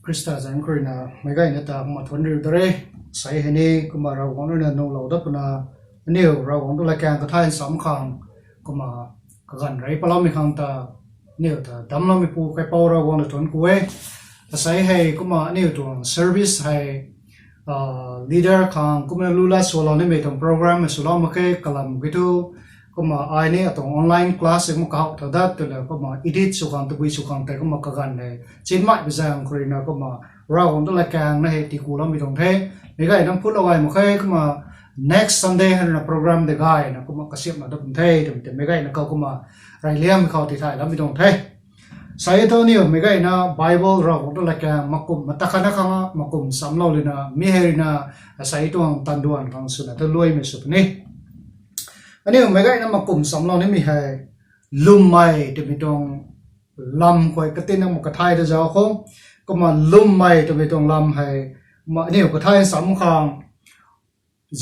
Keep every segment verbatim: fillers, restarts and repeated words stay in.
Khrista zanc khou ruina meic gayna ta kumna thuanc riu da re. Sei hei ni kumna Ravguangc ruina nunglou dat puna, aniu Ravguangc tu latkaeng kathay nsam khang kumna kaganv rey paloumei khang ta aniu ta damcloumeipu kaipouc Ravguangc ta thuanc ku e. Asei hei kumna aniu tuang service hei leader khang kumna lula swlou nimei tuang program hei swlou mak khe kalam ki thu, kumna ai ni atuang online class hei kumna kahow tha dat twna kumna edit sw khang tabui sw khang tei kumna kaganv hei chinmei pui zaeng khou ruina kumna Ravguangc tu latkaeng na hei tiikuloumei tuang the. Meic gayna phulou gay mak khe kumna next Sunday hei ruina program de gayna kumna kasiamhna dat pun the twmei tei meic gayna khou kumna reyliammei khou tithayloumei tuang the. Sei thu aniu meic gayna Bible Ravguangc tu latkaeng makum mata khatna khang makum nchamclou lana mi hei ruina asei tuang tanduan khang swna ta luaimei sw puni. Aniu meic gayna makum nchamclou nimei hei lwmmei twmei tuang lam khou katinna kumna kathay ta zauc khou. Kumna lwmmei twmei tuang lam hei aniu kathay nsam khang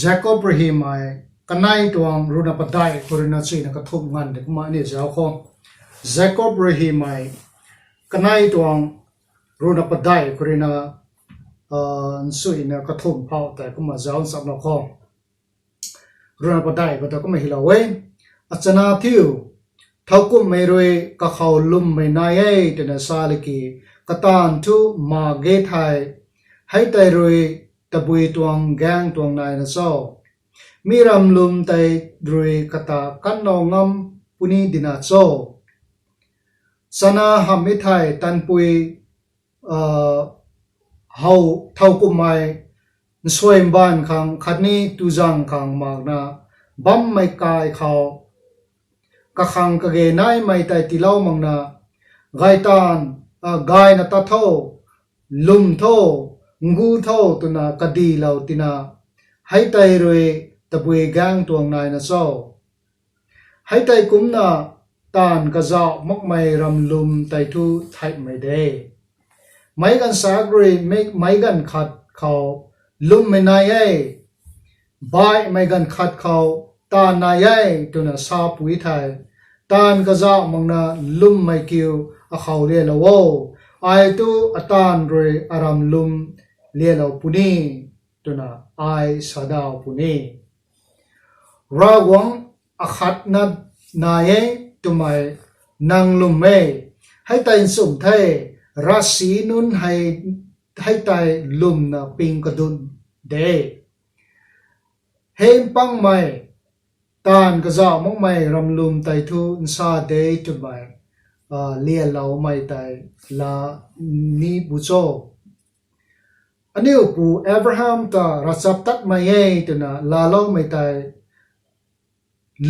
Jakob rui hymei kanei tuang ruhna padeih khou ruina chuina kathumh nganv tei kumna aniu zauc khou. Jakob rui hymei kanei tuang ruhna padeih khou ruina chuina kathumh phouh tei kumna zauc nchamclou khou. Ruhna padeih khou ta kumna hylou e. Achana thiu, thowkumhmei rui kakhou lwmmei nai e twna sa laki, kataanv thu ma ge thei, hei tei rui tabui tuang gaeng tuang naina cho? Mi ramlwm tei rui kata kanlou ngam puni dina cho? Chana hamhmei thei tanpui how thowkumhmei nsuai mbaanv khang khatni tuzang khang makna bammei kai khou kakhang kage naimei tei tiilou makna, gaytaanv, gayna tat tho, lwm tho, ngu tho twna kadilou tina, hei tei rui tabui gaeng tuang naina cho? Hei tei kumcna taanv kazauh makmei ramlwm tei thu theihmei de. Meic ganv sak rui meic ganv khat khou lwmmei nai e, baihmei ganv khat khou taanv nai e twna sapui thei, taanv kazauh makna lwmmei kiu akhou lialou o. Ai tu ataanv rui aramlwm lialou puni twna ai sa daw puni. Ravguangc akhatna nai e twmei nang lwm e. Hei tei nchumh the, ravsic nunc hei tei lwmna ping kadun de. Hei mpangmei, taanv kazauh makmei ramlwm tei thu nsa de twmei lialoumei tei laa ni bu cho? Aniu pu Abraham ta ravchaptatmei e twna laaloumei tei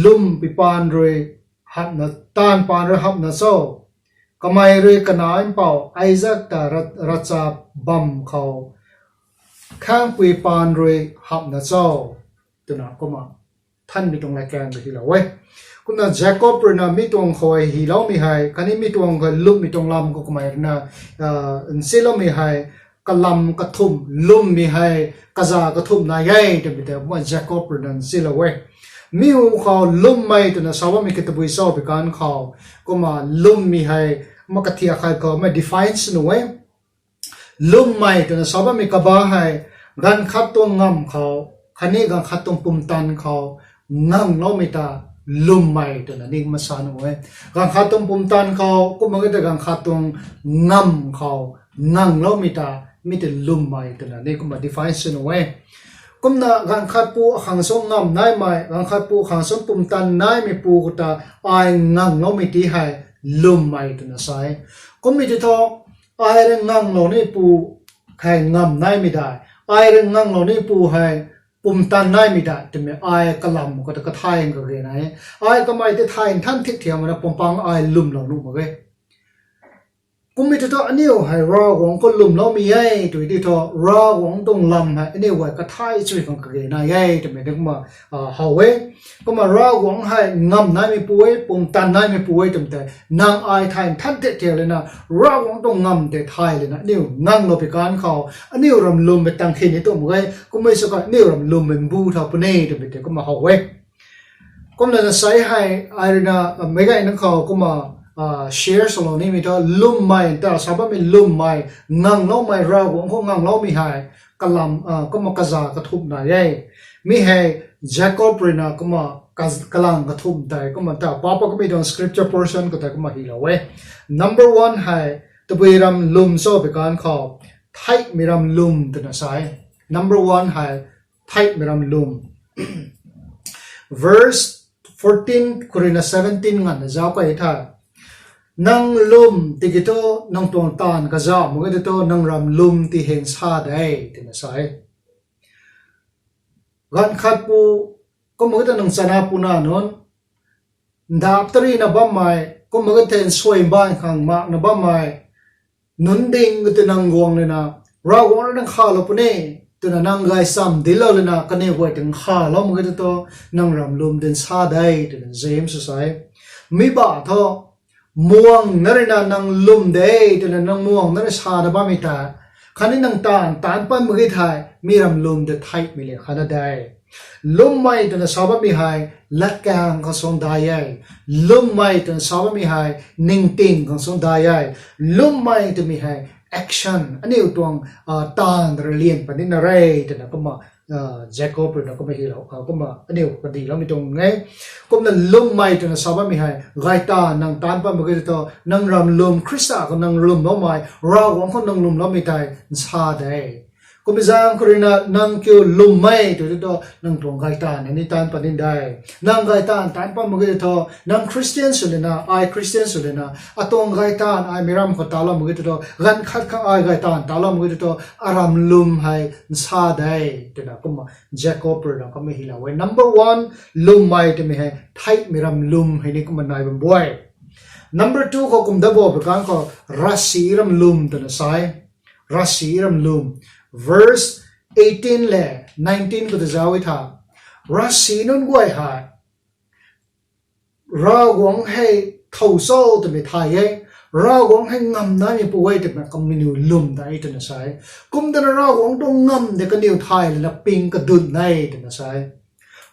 lwmpi paan rui hapna, taanv paan rui hapna cho? Kamei rui kanac mpouh Isak ta ravchap bam khou khaengpui paan rui hapna cho? Twna kumna Nthanmei tuang latkaeng ta hylou e. Kumna Jakob ruina mi tuang khou hyloumei hei khatni mi tuang khou lwmmei tuang lam khou kamei ruina nsiloumei hei kalam kathumh lwmmei hei kaza kathumh nai e twmei tei kumna Jakob ruina nsilou e. Mi hu khou lwmmei twna sa bammei ki tabui cho pui kan khou, kumna lwmmei hei kumna kathiak khat khou kumna define sw nuh e. Lwmmei twna sa bammei kaba hei ganv khat tuang ngamv khou khatni ganv khat tuang pumtan khou ngangloumei ta lwmmei twna ni kumna sa nuh e. Ganv khat tuang pumtan khou kumna kata ganv khat tuang ngamv khou ngangloumei ta mi tei lwmmei twna ni kumna define sw nuh e. Kumna ganv khat pu akhang sung ngamv naimei, ganv khat pu akhang sung pumtan naimei pu khou ta ai ngangloumei ti hei lwmmei twna sa e. Kummei ti thu ai rui nganglou ni pu hei ngamv naimei dai, ai rui nganglou ni pu hei pumtan naimei dai twmei ai kalam khou ta kathay kage nai e. Ai kamei tei thay nthan thik thiak makna pumpang ai lwmlou nuh mak e. Kummei ti thu aniu hei Ravguangc khou lwmloumei e tw ti thu Ravguangc tuang lam hei aniu guay kathay chui khang kage nai e twmei ni kumna how e. Kumna Ravguangc hei ngamv naimei pu e, pumtan naimei pu e twmei tei nang ai thay nthan thik thiak lana Ravguangc tuang ngamv tei thay lana aniu nganglou pui kan khou aniu ramlwmmei tang khin ni tu mak e. Kummei sw kha aniu ramlwmmei mbu thau puni twmei tei kumna how e. Kumna na sei hei ai ruina meic gayna khou kumna share swlou nimei thu lwmmei ta sa bammei lwmmei, ngangloumei, Ravguangc khou ngangloumei hei kalam kumna kaza kathumh nai e. Mi hei Jacob ruina kumna kalang kathumh tei kumna ta papa kamei tuang scripture portion khou tei kumna hylou e. Number one hei tabui ram lwm cho pui kan khou, theihmei ram lwm twna sa e. Number one hei theihmei ram lwm. Verse fourteen khou ruina seventeen nganvna zauc key the. Nang lwm tiki thu nang tuang taanv kazauh mak ge tei thu nang ram lwm ti hei sa de twna sa e. Ganv khatpu kumna ge tei nang chana puna nunc, ndap tarina bammei, kumna ge tei nsuai mbaanv khang makna bammei nunc ding ka tei nang guang lana, Ravguangc rui nang khalou puni twna nang gaychamv dinclou lana kaniw guay tei nkhalou mak ge tei thu nang ram lwm din sa de twna James sa e. Mi ba thu muang na ruina nang lwm de twna nang muang na rui sana bammei ta, khatni nang taanv taanc pat mak ge thei mi ram lwm de theihmei le khatna de. Lwmmei twna sa bammei hei latkaeng khang suang dai e. Lwmmei twna sa bammei hei ningting khang suang dai e. Lwmmei twmei hei action, aniu tuang taanv rui lian pat nina re twna kumna Jacob ruina kumna hylou, kumna aniu kadiloumei tuang e. Kumna lwmmei twna sa bammei hei gaytaanv nang taanc pat mak ge tei thu nang ram lwm, Khrista khou nang lwmloumei, Ravguangc khou nang lwmloumei tei nsa de. Kumna zaeng khou ruina nang kiu lwmmei tw tei thu nang tuang gaytaanv ni taanc pat ni de. Nang gaytaanv taanc pat mak ge tei thu nang Christian sw lana, ai Christian sw lana, atuang gaytaanv ai mi ram khou talou mak ge tei thu, ganv khat khang ai gaytaanv talou mak ge tei thu aram lwm hei nsa de twna kumna Jacob ruina kumna hylou e. Number one, lwmmei twmei hei theihmei ram lwm hei ni kumna nai bam bu e. Number two khou kumda bo pui kan khou ravsic ram lwm twna sa e. Ravsic ram lwm. Verse eighteen le nineteen khou ta zauc e the. Ravsic nunc guay hei Ravguangc hei thow cho twmei thay e, Ravguangc hei ngam naimei pu e twmei kamei niw lwm de twna sa e. Kumtana Ravguangc tuang ngam de kaniw thay lana ping kadun e twna sa e.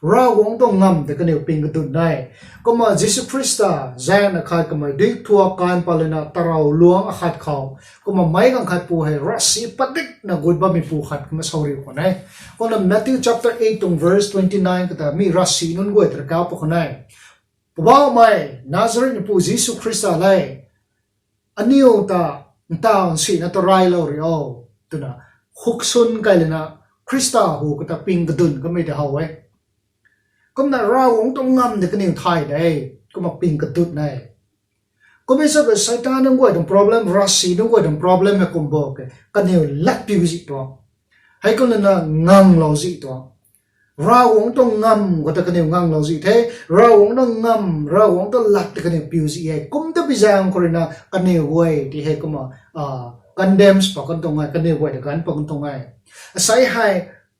Ravguangc tuang ngam de kaniw ping kadun e. Kumna Jisu Khrista zaengna khat kamei duithuak kan pat lana tarou luang akhat khou, kumna meic ganv khat pu hei ravsic padikna gut bammei pu khat kumna sauriu khwan e. Kumna Matthew chapter eight tuang verse twenty nine khou ta mi ravsic nunc guay ta rui kau pat khwan e. Poubauhmei, Nazareth pu Jisu Khrista le, aniu ta ntaw nsina ta raylou ri o, twna khuksun key lana Khrista hu khou ta ping kadun kamei ta how e. Kumna Ravguangc tuang ngam de kaniw thay de, kumna ping kadun e. Kumna sa Seitaan nunc guay tuang problem, ravsic nunc guay tuang problem hei kum bo ke, kaniw lat piu zih tuang, heikumna nganglou zih tuang. Ravguangc tuang ngam khou ta kaniw nganglou zih the, Ravguangc tuang ngam, Ravguangc tuang lat ta kaniw piu zih e. Kumta pui zaeng khou ruina kaniw guay ti hei kumna condemns pat kan tuang e, kaniw guay ta ganv pat kan tuang e. Asei hei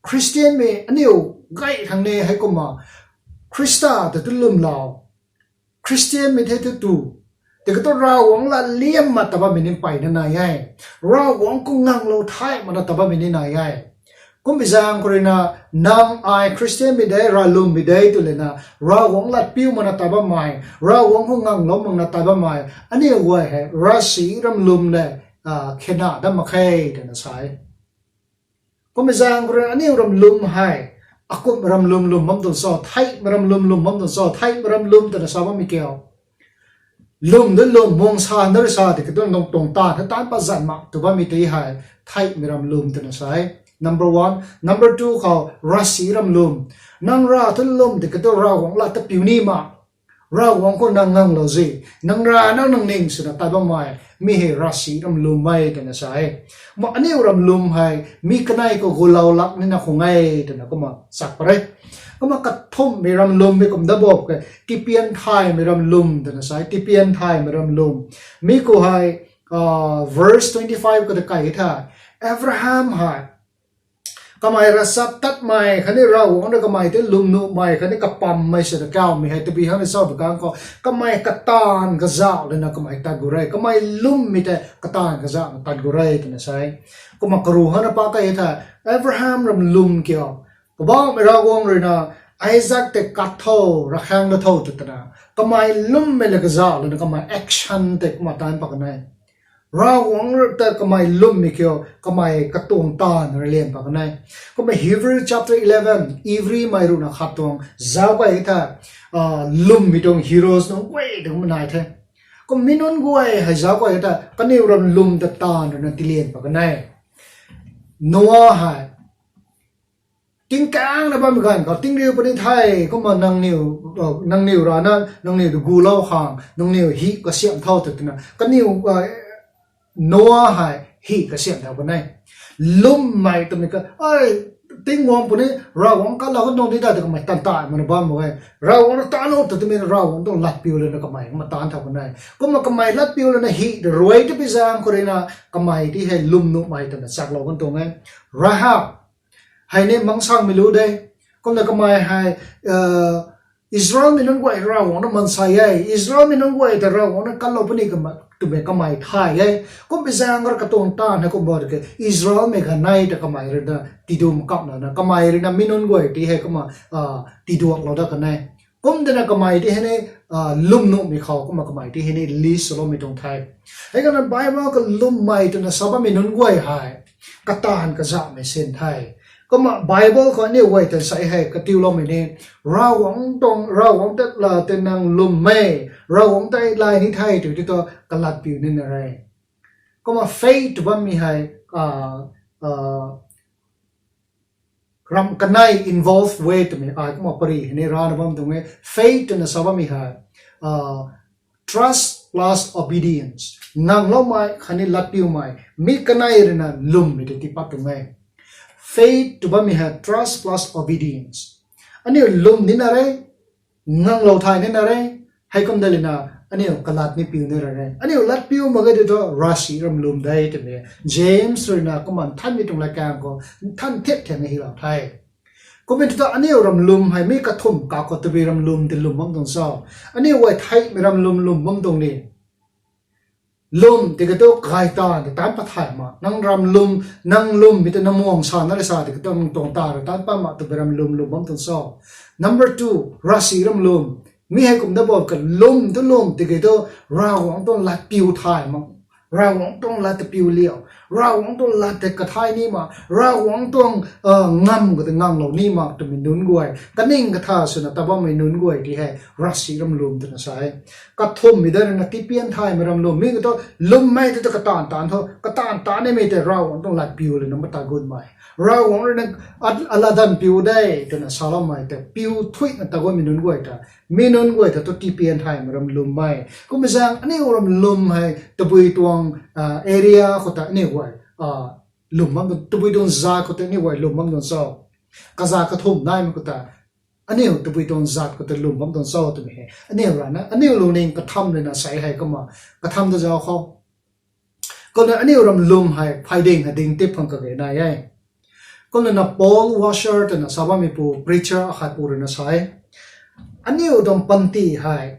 Khristianmei aniu gay khang ni heikumna Khrista ta tu lwmlou, Khristianmei the tu tu, tiki thu Ravguangc lat liam mak ta bammei ni mpeyna nai e. Ravguangc khou nganglou thay makna ta bammei ni nai e. Kumna pui zaeng khou ruina nang ai Khristianmei de, ravlwmmei de tw lana, Ravguangc lat piu makna ta bammei, Ravguangc khou nganglou makna ta bammei aniu guay hei ravsic ram lwm le khena dat mak khe twna sa e. Kumna zaeng khou ruina aniu ram lwm hei akumh ram lwm lwm bam tuang cho, theihmei ram lwm lwm bam tuang cho, theihmei ram lwm twna sa bammei kiu, lwm de lwm, muang sa na rui sa tiki thu nang tuang taanv ta taanc pat zan mak tw bammei tei hei theihmei ram lwm twna sa e. Number one. Number two khou ravsic ram lwm. Nang rav tu lwm tiki thu Ravguangc lat ta piu ni mak, Ravguangc khou nang nganglou zih, nang rav nang nang ning swna tat bammei, mi hei ravsic ram lwm e twna sa e. Kumna aniu ram lwm hei mi kanei khou gulou lak nina khwan e twna kumna chak pat e. Kumna kathumhmei ram lwm hei kumda bo ke, tipian thaymei ram lwm twna sa e, tipian thaymei ram lwm. Mi khou hei verse twenty five khou ta key the, Abraham hei kamei ravchaptatmei khatni Ravguangc rui kamei tei lwmnuhmei khatni kapammei swna kaumei hei tabui hang rui sa pui kan khou, kamei kataanv kazauh lana kamei tat gu re, kamei lwmmei tei kataanv kazauhna tat gu re twna sa e. Kumna karu hana pa key the, Abraham ram lwm kiu, Poubauhmei Ravguangc ruina Isaac tei kat tho, rakhang na tho tw twna, kamei lwmmei la kazauh lana kamei action tei kumna taanc pat kan e. Ravguangc ta kamei lwmmei kiu, kamei katuang taanv rui lian pat kan e. Kumna Hebrew chapter eleven, Hebrew mei ruhna khat tuang zauc guay ta, lwmmei tuang heroes nunc guay ta kumna nai the. Kum mi nunc guay hei zauc guay ta kaniw ram lwm ta taanv ruina tilian pat kan e. Noah hei tingkangna bammei ganv khou tingriu puni the, kumna nangniw, nangniw rana nangniw ta gulou khang nangniw hih kasiamh tho tw twna kaniw, Noah hei hih kasiamh thau kan e. Lwmmei twmei ka, ai, Tingwang puni, Ravguangc katlou kan tuang di ta tw kamei tan ta mana bam mak e. Ravguangc na taanc o tw twmei Ravguangc tuang latpiu lana kamei kumna taanc thau kan e. Kumna kamei latpiu lana hih ta ruai ta pi zaeng khou ruina kamei ti hei lwm nuhmei twna chaklou kan tuang e. Rahab hei ni mangsangmei lu de. Kumna kamei hei, Israelmei nunc guay Ravguangc na mansei e, Israelmei nunc guay ta Ravguangc na katlou puni twmei kamei thay e. Kum pi zaeng khou rui katuang taanv hei kumna ke Israelmei ganei ta kamei ruina tiduak kamna na kamei ruina mi nunc guay ti hei kumna tiduaklou dat kan e. Kum twna kamei ti hei ni lwm nuhmei khou kumna kamei ti hei ni list swloumei tuang the. Hei kumna Bible khou lwmmei twna sa bammei nunc guay hei kataanv kazauhmei sin the. Kumna Bible khou aniu guay ta sa hei katiuloumei ni, Ravguangc tuang, Ravguangc ta la tei nang lwmmei, Ravguangc tei lay ni the tw ti tu kalatpiu nina re. Kumna faith tw bammei hei ram kanei involve e twmei ai kumna pary hei ni rana bam tuang e. Faith twna sa bammei hei trust plus obedience, ngangloumei khatni latpiumei, mi kanei ruina lwmmei tei tii pat tuang e. Faith tw bammei hei trust plus obedience. Aniu lwm nina re, nganglou thay nina re, heikum da lana aniu kalat ni piu nina re. Aniu latpiu mak ge di tu ravsic ram lwm de twmei James ruina kumna nthanmei tuang latkaeng khou nthan thiat thiang hylou the. Kumna tu ta aniu ram lwm hei mi kathumh kak khou tabui ram lwm ti lwm bam tuang cho? Aniu guay theihmei ram lwm lwm bam tuang ni. Lwm tiki tu gay ta ta taanc pat thay ma, nang ram lwm, nang lwmmei ta na muang sa na rui sa tiki tu nang tuang ta rui taanc pat ma twpui ram lwm lwm bam tuang cho? Number two, ravsic ram lwm. Mi hei kumna bam ka lwm tu lwm tiki tu Ravguangc tuang latpiu thay ma, Ravguangc tuang lat ta piu liau, Ravguangc tuang lat tei kathay ni ma, Ravguangc tuang ngam khou ta nganglou ni ma twmei nunc guay, kaning katha swna ta bammei nunc guay ti hei ravsic ram lwm twna sa e. Kathumhmei da ruina tipian thaymei ram lwm, mi khou tu lwmmei tei tu kataanv taanc tho, kataanv taanc nimei tei Ravguangc tuang latpiu lana mata gunmei, Ravguangc ruina alatdanv piu de twna saloumei tei piu thuina ta gunmei nunc guay ta, mi nunc guay ta tu tipian thaymei ram lwmmei. Kumna zaeng aniu ram lwm hei tabui tuang area khou ta aniu guay lwm bam, tabui tuang zat khou ta aniu guay lwm bam tuang cho? Kazat kathumh naimei khou ta aniu tabui tuang zat khou ta lwm bam tuang cho twmei hei aniu rana aniu lungning katham ruina sa hei kumna katham ta zauc khou. Kumna aniu ram lwm hei phay ding hei ding tip khang kage nai e. Kumna na Paul Washer twna sa bammeipu preacher akhat pu ruina sa e, aniu tuang panty hei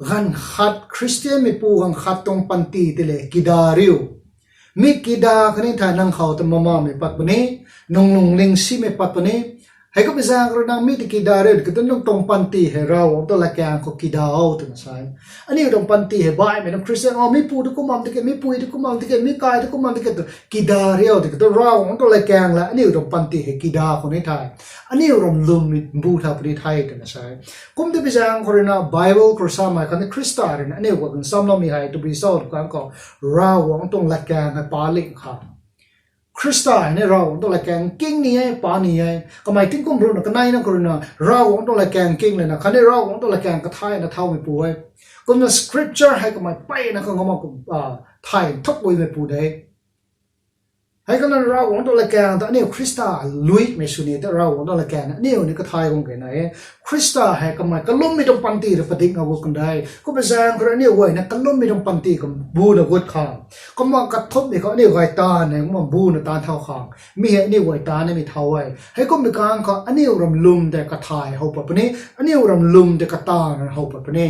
ganv khat Khristianmeipu ganv khat tuang panty ti le kida riu. Mi kida khatni thei nang khou ta mamamei pat puni, nang lungning simei pat puni. Heikumna zaeng rui nang mi ti kida riu tiki tu nang tuang panty hei Ravguangc tuang latkaeng khou kida o twna sa e. Aniu tuang panty hei baihmei nang Khristian o, mipu tu kumna tiki, mipui tu kumna tiki, mi kai tu kumna tiki tu kida riu tiki tu Ravguangc tuang latkaeng la aniu tuang panty hei kida khou ni thei aniu ram lwm mbu tha puni the twna sa e. Kum tabui zaeng khou ruina Bible khou samei khatni Khrista ruina aniu guay khang samloumei hei tabui cho tw kang khou Ravguangc tuang latkaeng hei paling kha. Khrista hei ni Ravguangc tuang latkaeng king ni e, pa ni e. Kamei tingkum ruhna kaneina khou ruina Ravguangc tuang latkaeng king lana khatni Ravguangc tuang latkaeng kathayna thaumeipu e. Kumna scripture hei kamei peyna khang kumna thay nthuk guimeipu de. Hei kumna Ravguangc tuang latkaeng ta aniu Khrista luimei sw ni ta Ravguangc tuang latkaeng na aniu ni kathay guang kena e. Khrista hei kamei kalummei tuang panty rui padikna gut kan de. Kumna zaeng khou rui aniu guayna kalummei tuang panty khang buna gut khang, kumna kathumhmei khou aniu gay taanv hei kumna buna taanv thau khang mi hei aniu guay taanv nimei thau e. Heikummei kang khou aniu ram lwm tei kathay how pat puni, aniu ram lwm tei kataanv how pat puni.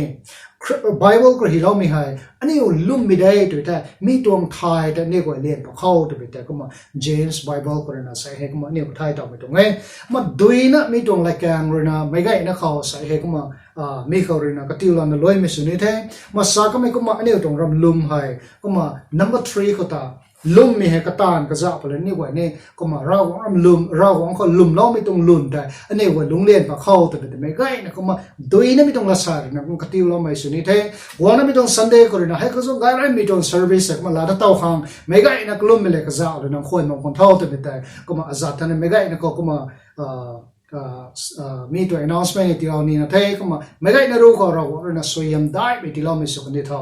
Bible khou hyloumei hei aniu lwmmei de tw the, mi tuang thay tei aniu guay lian pa khou twmei tei kumna James Bible khou ruina sa hei kumna aniu thay tawmei tuang e. Kumna duina mi tuang latkaeng ruina meic gayna khou sa hei kumna mi khou ruina katiulouna luaimei sw ni the. Kumna sa kamei kumna aniu tuang ramlwm hei kumna number three khou ta lwmmei hei kataanv kazauh pw le aniu guay ni kumna Ravguangc ramlwm, Ravguangc khou lwmloumei tuang lwn tei aniu guay lungclian pa khou twmei tei meic gayna kumna duina mi tuang lat sa ruina kumna katiuloumei sw ni the. Guangna mi tuang Sunday khou ruina hei khou zung gay raymei tuang service kumna laa ta taw khang meic gayna kalwmmei le kazauh ruina khuay mak khang tho twmei tei kumna azat thana meic gayna khou kumna mi tuang announcement ni tiilou nina the. Kumna meic gayna ru khou Ravguangc ruina suaihiam daihmei tiiloumei sw kan di tho.